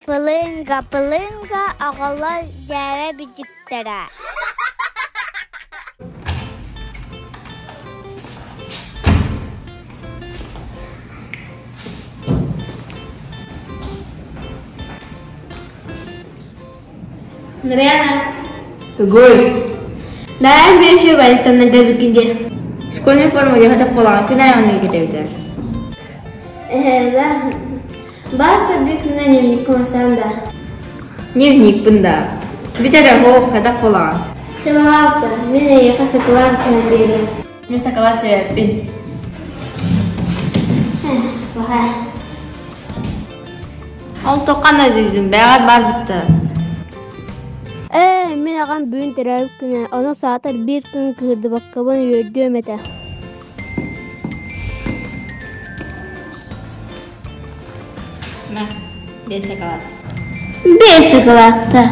Пылыҥга-пылыҥга оҕолор дьээбэ бичиктэрэ Ныряна. Тугуй? Бэйэм бүөшү балыктанарга бүкүн диэн. Школьный форма диэхэ болаҕа күн аайы кэтэбитэ. Э, да. Бас бүкүнэ дневник кыласам да. Дневникпын да. Бүтэрэ хоох хадах болаҕа. Шымалаалса, мин эйиэхэ сакалаан түһэн биэриэм. Мин сакалаа себеппин. Баха. Ол тоққан азизим бэҕэр барбытта. Ээ, мин аҕам бүгүн төрөөбүт күнэ, ону саатар биир күн кыырдыбаккабын үөрдүөм этэ. Мэ, бэс шоколад. Бэс шоколадта.